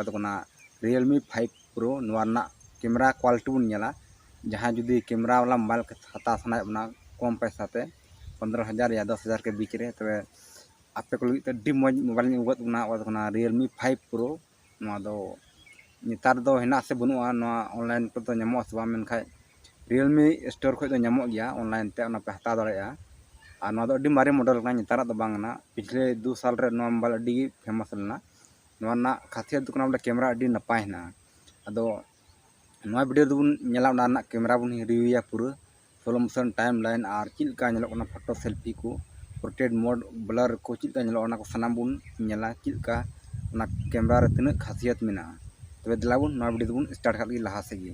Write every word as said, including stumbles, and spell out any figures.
ᱫᱚ ᱠᱟᱱᱟ Realme five Pro᱾ ᱱᱚᱣᱟ ᱨᱮᱱᱟᱜ ᱠᱮᱢᱮᱨᱟ ᱠᱳᱣᱟᱞᱤᱴᱤ ᱵᱚᱱ ᱧᱮᱞᱟ᱾ ᱡᱟᱦᱟᱸᱭ ᱡᱩᱫᱤ ᱠᱮᱢᱮᱨᱟ ᱵᱟᱞᱟ ᱢᱳᱵᱟᱭᱤᱞ ᱦᱟᱛᱟᱣ ᱥᱟᱱᱟᱭᱮᱫ ᱵᱚᱱᱟ ᱠᱚᱢ ᱯᱚᱭᱥᱟ ᱛᱮ, ᱯᱚᱱᱨᱚ ᱦᱟᱡᱟᱨ ᱭᱟ ᱫᱚᱥ ᱦᱟᱡᱟᱨ ᱠᱮ ᱵᱤᱪ ᱨᱮ, ᱛᱚᱵᱮ ᱟᱯᱮ ᱠᱚ ᱞᱟᱹᱜᱤᱫ ᱛᱮ ᱟᱹᱰᱤ ᱢᱚᱡᱽ ᱢᱳᱵᱟᱭᱤᱞ ᱤᱧ ᱟᱹᱜᱩ ᱟᱠᱟᱫ ᱵᱚᱱᱟ᱾ ᱚᱱᱟ ᱫᱚ ᱠᱟᱱᱟ Realme five Pro᱾ ᱱᱚᱣᱟ ᱫᱚ ᱱᱮᱛᱟᱨ ᱫᱚ ᱦᱮᱱᱟᱜ ᱥᱮ ᱵᱟᱹᱱᱩᱜᱼᱟ, ᱱᱚᱣᱟ ᱚᱱᱞᱟᱭᱤᱱ ᱠᱚᱨᱮ ᱫᱚ ᱧᱟᱢᱚᱜᱼᱟ ᱥᱮ ᱵᱟᱝ, ᱢᱮᱱᱠᱷᱟᱡ Realme ᱥᱴᱳᱨ ᱠᱷᱚᱡ ᱫᱚ ᱧᱟᱢᱚᱜ ᱜᱮᱭᱟ ᱚᱱᱞᱟᱭᱤᱱ ᱛᱮ, ᱚᱱᱟ ᱯᱮ ᱦᱟᱛᱟᱣ ᱫᱟᱲᱮᱭᱟᱜᱼᱟ᱾ ᱟᱨ ᱱᱚᱣᱟ ᱫᱚ ᱟᱹᱰᱤ ᱢᱟᱨᱮ ᱢᱚᱰᱮᱞ ᱠᱟᱱᱟ, ᱱᱮᱛᱟᱨᱟᱜ ᱫᱚ ᱵᱟᱝ ᱠᱟᱱᱟ᱾ ᱯᱤᱪᱷᱞᱮ ᱫᱩ ᱥᱟᱞ ᱨᱮ ᱱᱚᱣᱟ ᱢᱳᱵᱟᱭᱤᱞ ᱟᱹᱰᱤ ᱜᱮ ᱯᱷᱮᱢᱟᱥ ᱞᱮᱱᱟ᱾ ᱱᱚᱣᱟ ᱨᱮᱱᱟᱜ ᱠᱷᱟᱥᱤᱭᱟᱛ ᱫᱚ ᱠᱟᱱᱟ ᱵᱚᱞᱮ ᱠᱮᱢᱮᱨᱟ ᱟᱹᱰᱤ ᱱᱟᱯᱟᱭ ᱦᱮᱱᱟᱜᱼᱟ᱾ ᱟᱫᱚ ᱱᱚᱣᱟ ᱵᱷᱤᱰᱤᱭᱳ ᱨᱮᱫᱚ ᱵᱚᱱ ᱧᱮᱞᱟ, ᱚᱱᱟ ᱨᱮᱱᱟᱜ ᱠᱮᱢᱮᱨᱟ ᱵᱚᱱ ᱨᱤᱵᱷᱤᱭᱩᱭᱟ ᱯᱩᱨᱟᱹ slow motion time line ᱟᱨ ᱪᱮᱫ ᱞᱮᱠᱟ ᱧᱮᱞᱚᱜ ᱠᱟᱱᱟ ᱯᱷᱳᱴᱳ ᱥᱮᱞᱯᱷᱤ ᱠᱚ, ᱯᱳᱨᱴᱨᱮᱴ ᱢᱳᱰ, ᱵᱞᱟᱨ ᱠᱚ ᱪᱮᱫ ᱞᱮᱠᱟ ᱧᱮᱞᱚᱜᱼᱟ, ᱚᱱᱟ ᱠᱚ ᱥᱟᱱᱟᱢ ᱵᱚᱱ ᱧᱮᱞᱟ, ᱪᱮᱫ ᱞᱮᱠᱟ ᱚᱱᱟ ᱠᱮᱢᱮᱨᱟ ᱨᱮ ᱛᱤᱱᱟᱹᱜ ᱠᱷᱟᱥᱤᱭᱟᱛ ᱢᱮᱱᱟᱜᱼᱟ᱾ ᱛᱚᱵᱮ ᱫᱮᱞᱟ ᱵᱚᱱ ᱱᱚᱣᱟ ᱵᱷᱤᱰᱤᱭᱳ ᱫᱚᱵᱚᱱ ᱥᱴᱟᱨᱴ ᱠᱟᱜ ᱞᱮᱜᱮ ᱞᱟᱦᱟ ᱥᱮᱫ ᱜᱮ᱾